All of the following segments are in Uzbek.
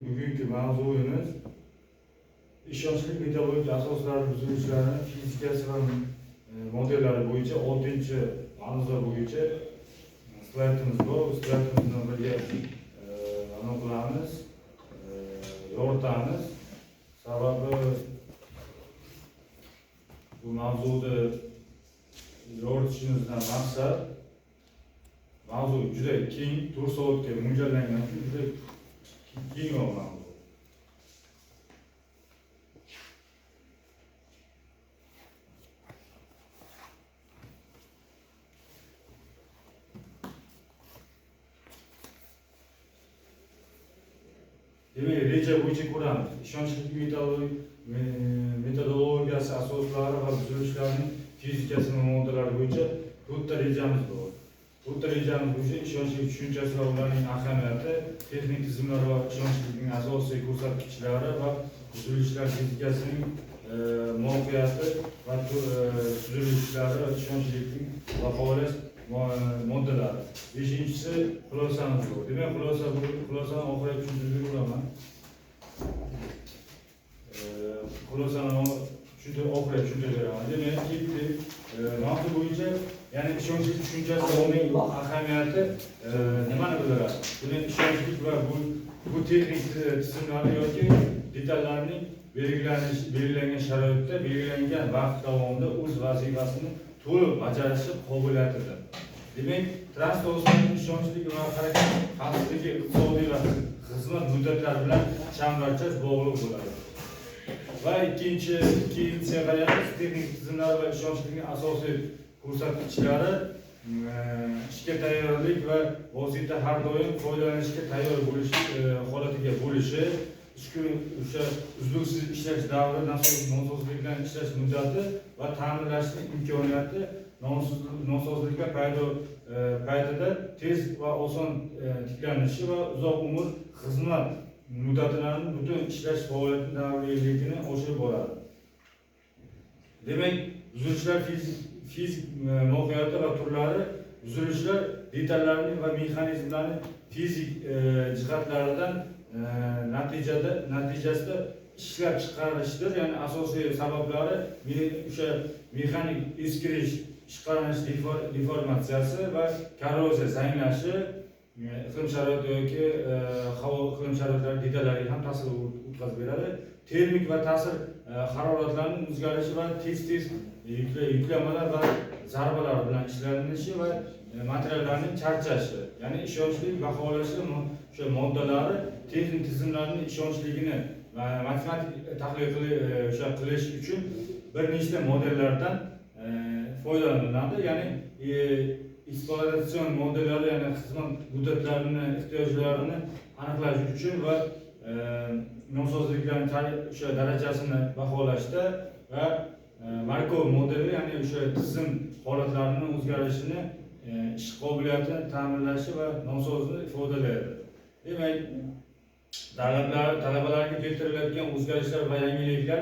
Bugungi mavzuyimiz ishonchli metodologik asoslari buzilishlarining fizikasi va modellari bo'yicha 6-mavzu bo'yicha slaydimiz bor. Bu slaydimizni birga nima qilamiz, yoritamiz. Sababi bu mavzuni yoritishimizdan maqsad mavzu juda keng, 4 soatga mo'ljallangan uchun juda keng mavzu. Demak, reja bo'yicha ko'ramiz. Ishonchli metodologiyasi asoslari va buzilishlarining fizikasi va moddalari bo'yicha to'rtta rejamiz bor. To'rtta rejamiz bo'yicha ishonchli tushunchasi va ularning ahamiyati, texnik tizimlar va ishonchlikning asosiy ko'rsatkichlari va buzilishlar fizikasining mohiyati va tuzilishlari va ishonchlikning baholash moddalari. 5-inchisi xulosamiz bor. Demak, xulosani oxirida tushuntirib beraman. Xulosani oxirida tushuntirib beraman. Demak, ketdik. Mavzu bo'yicha, ya'ni ishonchli tushunchasi va uning ahamiyati nimani bildiradi? Demak, ishonchlik va bu texnik tizimlarni yoki detallarning belgilangan sharoitda, belgilangan vaqt davomida o'z vazifasini to'liq bajarishi qobiliyatidir. Demak, transport vositalarining ishonchligi va harakat xavfsizligi iqtisodiy va xizmat muddatlari bilan chambarchas bog'liq bo'ladi. Va ikkinchisiga qaraymiz, texnik tizimlar va ishonchlikning asosiy ko'rsatkichlari ishga tayyorlik va vosita har doim foydalanishga tayyor bo'lish holatiga bo'lishi, o'sha uzluksiz ishlash davri, nosozlik bilan ishlash muddati va ta'mirlashning imkoniyati, nosozliklar paytida tez va oson tiklanishi va uzoq umr xizmat muddatlarini butun ishlash faoliyati davriyligini oshirib boradi. Demak, buzilishlar fizik mohiyati va turlari, buzilishlar detallarining va mexanizmlarning fizik jihatlaridan natijasida ishlab chiqarishdir. Ya'ni asosiy sabablari o'sha mexanik eskirish, ishqalanish deformatsiyasi va korroziya zanglashi, iqlim sharoiti yoki havo iqlim sharoitlari detallariga ham ta'sir o'tkazib beradi. Termik va ta'sir haroratlarning o'zgarishi va tez-tez yuklamalar va zarbalar bilan ishlanishi va materiallarning charchashi, ya'ni ishonchli baholashi o'sha moddalari texnik tizimlarning ishonchligini matematik tahlil o'sha qilish uchun bir nechta modellardan foydalaniladi. Ya'ni ekspluatatsion modellari, ya'ni xizmat muddatlarini, ehtiyojlarini aniqlash uchun va nosozliklarning o'sha darajasini baholashda va Markov modeli, ya'ni o'sha tizim holatlarining o'zgarishini, ish qobiliyatini ta'minlashi va nosozlikni ifodalaydi. Demak, talabalarga keltirilayotgan o'zgarishlar va yangiliklar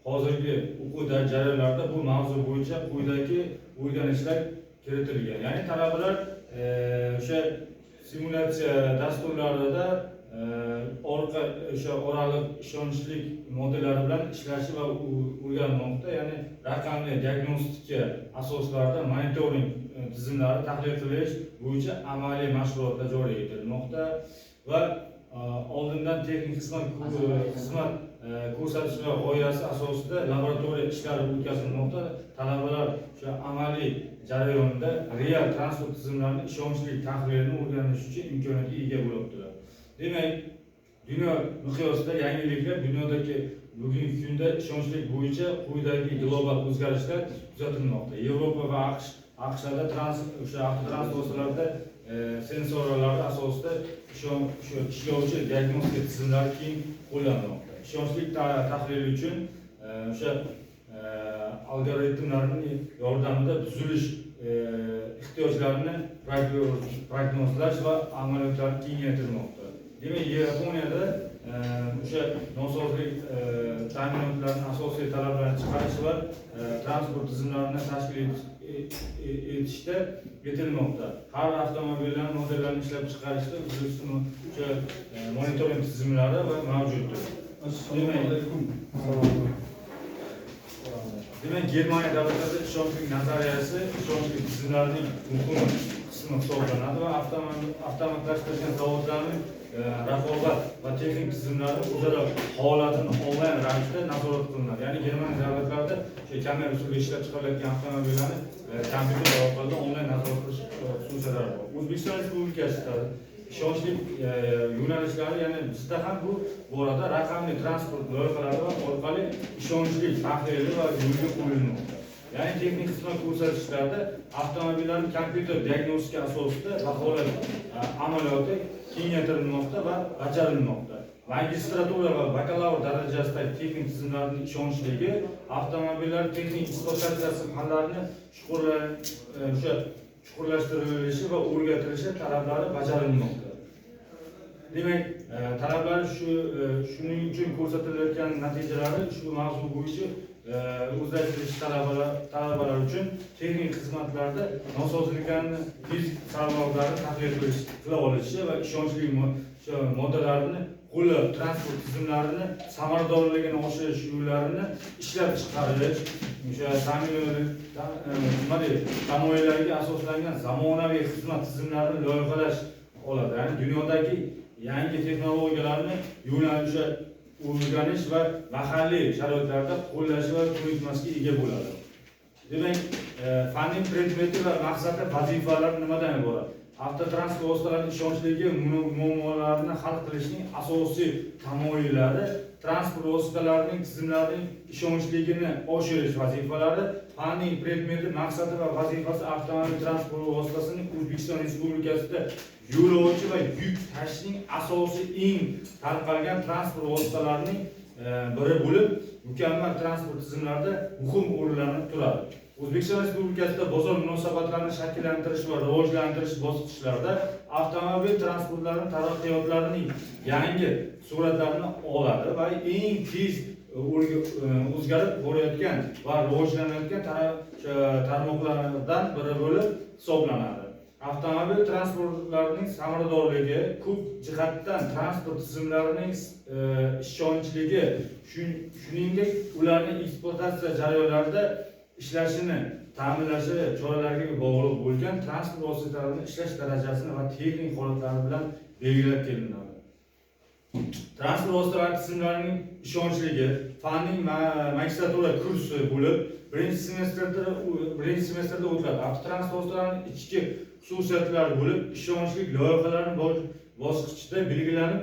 hozirgi o'quv jarayonlarida bu mavzu bo'yicha quyidagi o'rganishlar kiritilgan. Ya'ni talabalar o'sha simulyatsiya dasturlarida orqa o'sha oraliq ishonchlik modellari bilan ishlashi va o'rganmoqda. Ya'ni raqamli diagnostika asoslarida monitoring tizimlari tahlil qilish bo'yicha amaliy mashg'ulotlar joriy etilmoqda va oldindan texnik xizmat ko'rsatish va g'oyasi asosida laboratoriya ishlari o'tkazilmoqda. Talabalar o'sha amaliy jarayonda real transport tizimlarining ishonchli tahlilini o'rganish uchun imkoniyatga ega bo'libdilar. Demak, dunyo miqyosida yangiliklar, dunyodagi bugungi kunda ishonchlik bo'yicha quyidagi global o'zgarishlar kuzatilmoqda. Yevropa va AQShda o'sha avtotransport vositalarida sensorlar asosida ishlovchi diagnostika tizimlari keng qo'llanilmoqda. Ishonchlik tahlili uchun o'sha algoritmlarning yordamida buzilish ehtiyojlarini prognozlash va amaliyotlarni kengaytirmoqda. Demak, Yaponiyada o'sha nosozlik ta'minotlarining asosiy talablarini chiqarish va transport tizimlarini tashkil etishda etilmoqda. Har avtomobillarni modellarni ishlab chiqarishda uzilishni o'sha monitoring tizimlari va mavjuddir. Assalomu alaykum. Demak, Germaniya davlatida ishonchli nazariyasi ishonchli tizimlarning muhim qismi hisoblanadi va avtomatlashtirilgan zavodlarning raqobat va texnik tizimlari o'zaro holatini onlayn ravishda nazorat qilinadi. Ya'ni Germaniya davlatlarida o'sha kamera usulida ishlab chiqarilayotgan avtomobillarni kompyuter orqali onlayn nazorat qilish xususiyatlari bor. O'zbekiston Respublikasida ishonchli yo'nalishlari, ya'ni bizda ham bu borada raqamli transport loyihalari va orqali ishonchli tahlili va yo'lga qo'yilmoqda. Ya'ni texnik xizmat ko'rsatishlarda avtomobillarni kompyuter diagnostika asosida baholash amaliyoti kengaytirilmoqda va bajarilmoqda. Magistratura va bakalavr darajasidagi texnik tizimlarning ishonchligi avtomobillar texnik ekspluatatsiyasi fanlarini o'sha chuqurlashtirilishi va o'rgatilishi talablari bajarilmoqda. Demak, talablar shu shuning uchun ko'rsatilayotgan natijalari shu mavzu bo'yicha o'zlashtirish talabalar uchun texnik xizmatlarda nosozliklarni fizik sabablarini tahlil qila olishi va ishonchli o'sha moddalarni qo'llab transport tizimlarini samaradorligini oshirish yo'llarini ishlab chiqarish, o'sha nima deydi, tamoyillarga asoslangan zamonaviy xizmat tizimlarini loyihalash oladi. Ya'ni dunyodagi yangi texnologiyalarni yo'nalishi o'rganish va mahalliy sharoitlarda qo'llash va ko'nikmasiga ega bo'ladi. Demak, fanning predmeti va maqsadi, vazifalari nimadan iborat? Avtotransport vositalarining ishonchligi muammolarini hal qilishning asosiy tamoyillari, transport vositalarining tizimlarining ishonchligini oshirish vazifalari, fanning predmeti, maqsadi va vazifasi avtomobil transport vositasining O'zbekiston Respublikasida yo'lovchi va yuk tashishning asosiy eng tarqalgan transport vositalarining biri bo'lib, mukammal transport tizimlarida muhim o'rinlarni turadi. O'zbekiston Respublikasida bozor munosabatlarini shakllantirish va rivojlantirish bosqichlarida avtomobil transportlarining taraqqiyotlarining yangi suratlarini oladi va eng tez o'zgarib borayotgan va rivojlanayotgan tarmoqlardan biri bo'lib hisoblanadi. Avtomobil transportlarining samaradorligi ko'p jihatdan transport tizimlarining ishonchligi, shuningdek ularning ekspluatatsiya jarayonlarida ishlashini ta'minlashi choralariga bog'liq bo'lgan transport vositalarini ishlash darajasini va texnik holatlari bilan belgilab kelinadi. Transport vositalari tizimlarining ishonchligi fanning magistratura kursi bo'lib, birinchi semestrda o'tiladi. Avtotransport vositalarining ichki xususiyatlari bo'lib, ishonchli loyihalarni bosqichida belgilanib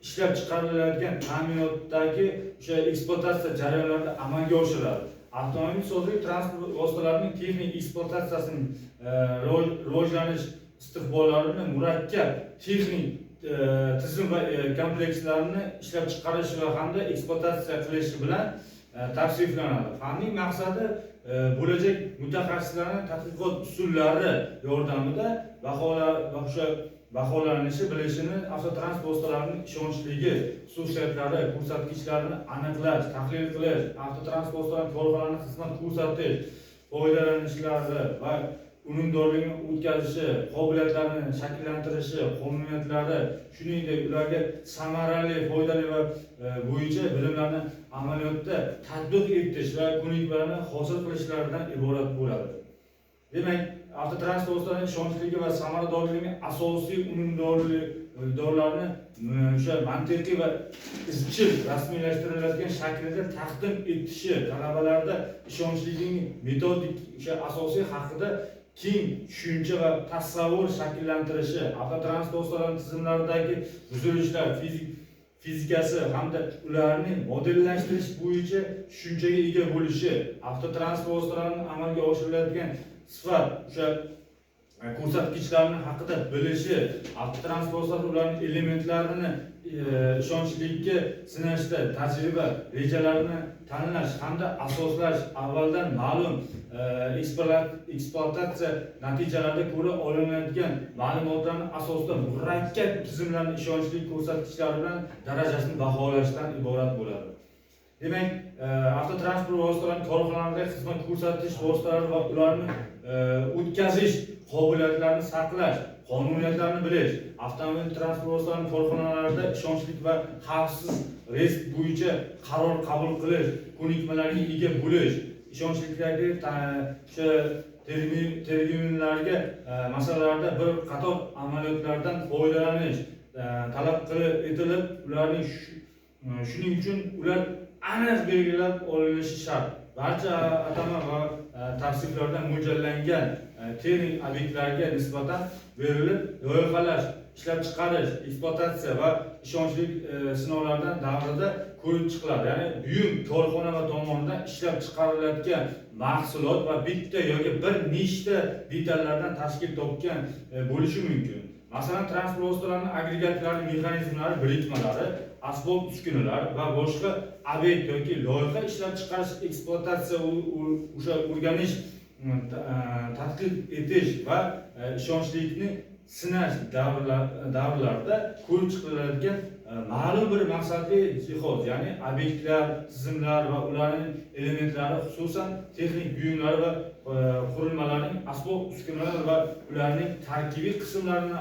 ishlab chiqarilayotgan ta'minotdagi o'sha ekspluatatsiya jarayonlarida amalga oshiriladi. Avtomobil sozlik transport vositalarining texnik ekspluatatsiyasining rivojlanish istiqbollarini murakkab texnik tizim va komplekslarini ishlab chiqarish va hamda ekspluatatsiya qilish bilan tavsiflanadi. Fanning maqsadi bo'lajak mutaxassislarning tadqiqot usullari yordamida baholar va o'sha baholanishi bilishini avtotransport vositalarining ishonchligi xususiyatlari ko'rsatkichlarini aniqlash, tahlil qilish, avtotransport vositalari korxonalarini xizmat ko'rsatish, foydalanishlari va unumdorligini o'tkazishi, qobiliyatlarini shakllantirishi, qonuniyatlari, shuningdek ularga samarali, foydali va bo'yicha bilimlarni amaliyotda tatbiq etish va ko'nikmalarni hosil qilishlaridan iborat bo'ladi. Demak, avtotransport vositalarining ishonchligi va samaradorligining asosiy unumdorlarni o'sha mantiqiy va izchil rasmiylashtirilayotgan shaklida taqdim etishi talabalarda ishonchligining metodik o'sha asosiy haqida keng tushuncha va tasavvur shakllantirishi, avtotransport vositalari tizimlaridagi buzilishlar fizikasi hamda ularni modellashtirish bo'yicha tushunchaga ega bo'lishi, avtotransport vositalarini amalga oshiriladigan sifat o'sha ko'rsatkichlarni haqida bilishi, avtotransport vositalari ularning elementlarini ishonchlikka sinashda tajriba rejalarini tanlash hamda asoslash, avvaldan ma'lum ekspluatatsiya natijalarida ko'ra olinadigan ma'lumotlarni asosida murakkab tizimlarni ishonchli ko'rsatkichlari bilan darajasini baholashdan iborat bo'ladi. Demak, avtotransport vositalarining korxonalarda xizmat ko'rsatish vositalari va ularni o'tkazish qobiliyatlarini saqlash, qonuniyatlarini bilish, avtomobil transport vositalarining korxonalarida ishonchli va xavfsiz reys bo'yicha qaror qabul qilish ko'nikmalariga ega bo'lish, ishonchlikdagi o'sha terminlarga masalalarda bir qator amaliyotlardan foydalanish talab qilib etilib, ularning shuning uchun ular aniq belgilab olinishi shart. Barcha atama va tavsiflardan mo'ljallangan termin obyektlarga nisbatan berilib, loyihalash, ishlab chiqarish, ekspluatatsiya va ishonchli sinovlardan davrida ko'rib chiqiladi. Ya'ni buyum korxona va tomonidan ishlab chiqarilayotgan mahsulot va bitta yoki bir nechta detallardan tashkil topgan bo'lishi mumkin. Masalan, transport vositalarining agregatlari, mexanizmlari, birikmalari, asbob uskunalar va boshqa obyekt yoki loyiha ishlab chiqarish, ekspluatatsiya, o'sha o'rganish, tadqiq etish va ishonchlikni sinash davrlarida ko'rib chiqiladigan ma'lum bir maqsadli jihoz, ya'ni obyektlar, tizimlar va ularning elementlari, xususan texnik buyumlar va qurilmalarning asbob uskunalar va ularning tarkibiy qismlarini.